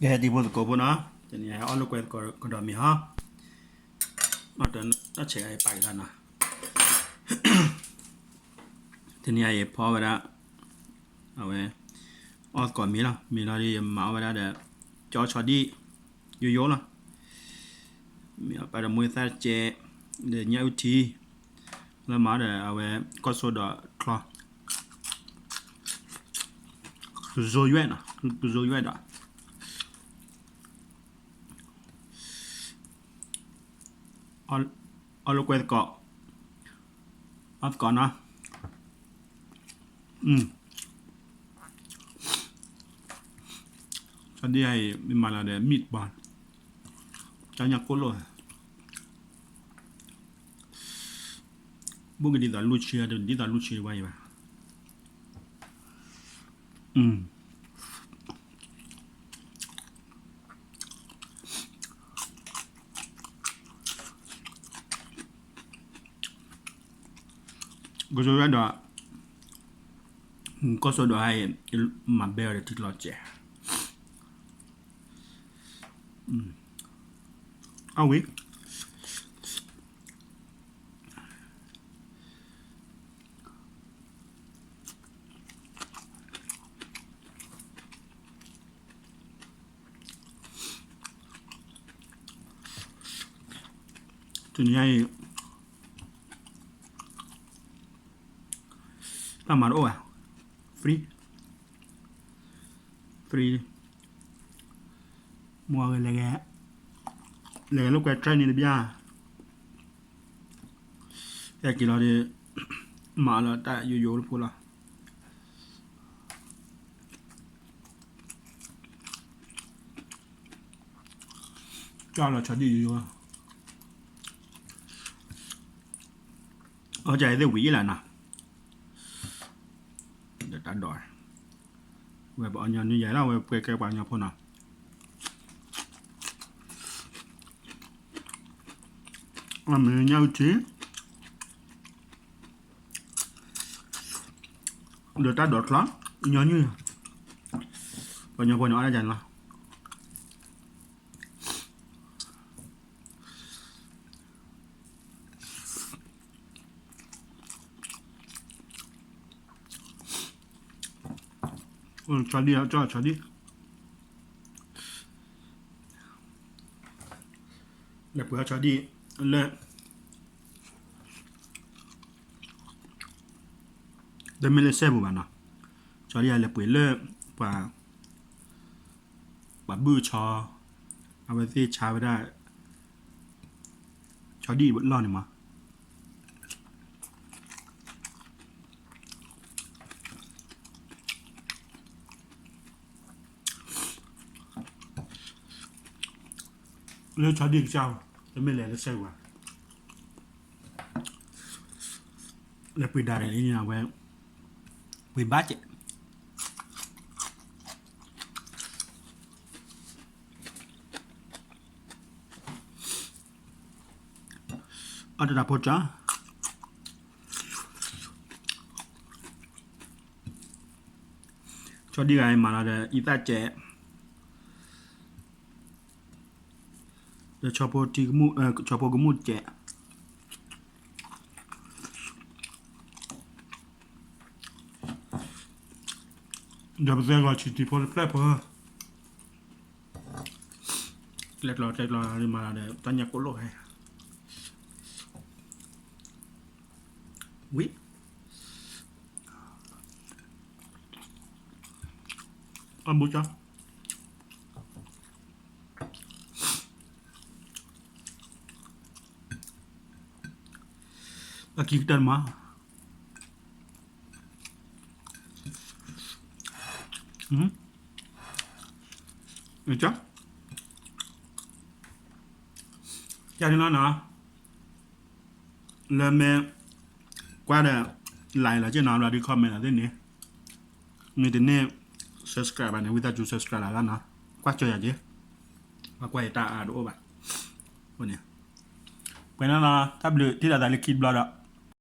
ကဟဲတံၤဖိသကိးဖိနီၤ, တနံၤအံၤဟဲအီၣ်လိာ်ကွဲသကိးကဒီးမ့ၤဟီ, အီၣ်တနီၢ်ဆဲးဂၤအံၤပာ်က့ၤလီၤနီၤ, တနံၤအံၤဖီဝဲဒၣ်, အဝဲ, အီၣ်သကိးမ့ၤလီၤ, မ့ၤလီၤဒီးယမၤအီၣ်ဝဲဒၣ်ဒီး, ကၠီဆီဒံၣ်, ယိယိလီၤ, မ့ၢ်ပာ်ဒီးမူသၣ်ကဲး, ဒီးညၣ်အုၣ်ထံ, လၢမၤဒီးအဝဲ, ကီၢ်စိဒီးချီ ကစိယွဲၣ်နီၤ, ကစိယွဲၣ်ဒီး, အီၣ်လိာ်ကွဲသကိး, အီၣ်သကိးနီၤ, ဆီဒံၣ်အံၤ မ့ၢ်မၤလီၤဒီး meatball, ကၠီညၣ်ကိၣ်လိၣ်, ဘူးကဒ်သိးလူၢ်ဆံ, ဒ်သိးလူၢ်ဆံဝဲအံၤဘၣ်. ကစိယွဲၣ်ဒီး, ကီၢ်စိဒီးအံၤ, မၤဘဲအီၤဒီးထံကျိစဲး, အဝံၤ တနံၤညါအံၤ, တၢ်မၤတအိၣ်ဘၣ်, free, free, မ့ၢ်ဝဲလဲၤ, လဲၤလိာ်ကွဲ try န့ၣ်တဘျီ, ဟဲက့ၤလီၤဒီး, မၤလီၤတၢ်ယိယိဖိလီၤ. ကၠီလီၤဆီဒံၣ်ယိယိ, အီၣ်ကၢ်အံၤသ့ၣ်ဝံၤအံၤလၢနီၤ, ဒီးတၢ်ဒိး, ဝဲပှၤအီၣ်ညီနုၢ်ယၤလီၤ ဝဲပှဲၤကဲပှၤကညီဖိနီၤ, အမ့ၢ်ညၣ်အုၣ်ထံ ဒီးတၢ်ဒိးချီ, ညီနုၢ်, ပှၤကညီဖိန့ၣ်အီၣ်တၢ်ကန့ၣ်လီၤ. ဆီဒံၣ်, ဆီဒံၣ်, လဲၤပှ့ၤအီၣ်ဆီဒံၣ်, လၢ, တမ့ၢ်လၢစဲပူၤဘၣ်နီၤ, ဆီဒံၣ်အလဲၤပှ့ၤလၢ, ပှၤ ပှၤဘုၣ်ဆီ, အဝဲသ့ၣ်ဆါဝဲဒၣ်, ဆီဒံၣ်လီၢ်န့ၣ်မး, လၢဆီဒံၣ်ကစၢ်, တမ့ၢ်လဲၤလၢစဲပူၤဘၣ်, လဲၤပှ့ၤဒၣ်လဲာ်လံန့ၣ်ဝဲ, ပှ့ၤဘၣ်ကဲး အီၣ်တၢ်ဖိကၠီ, ဆီဒံၣ်ဂၤအံၤမၤလီၤဒီးအံသၣ်ကဲး, ဒီးဆီဖိကမူၣ်, ဆီဖိကမူၣ်ကဲး, ဒီးပသဲဂီၤဆံးတံၤဖိတဖျၢၣ်ဖိ, ကျဲကျီကျဲကျီမၤလီၤဒီး တၢ်ညၣ်ကိၣ်လိၣ်ဟဲ, ဝံၤ, အီၣ်ဘူးကၠီ အကံကတၢၢ်မး, ကၠီ, ကၠီန့ၣ်လီၤနီၤ, လၢမ့ၢ်ကွၢ်ဒီး like လီၤက့ၢ်နီၤ ဘျီဒုး comment လီၤသ့ၣ်န့ၣ်, မ့ၢ်တန့ၢ် subscribe ဘၣ်န့ၣ် ဝံသးစူၤ subscribe လီၤလီၤနီၤ, ကွၢ်ကၠီယၤက့ၤ, ကွၢ်ကွၢ်ယတၢ်အါတအိၣ်ဘၣ်, အဃိန့ၣ်, ပှဲၤနီၤနီၤ တၢ်ဘျုးထံၣ်လိာ်သးလၢခံတဘျီဒီး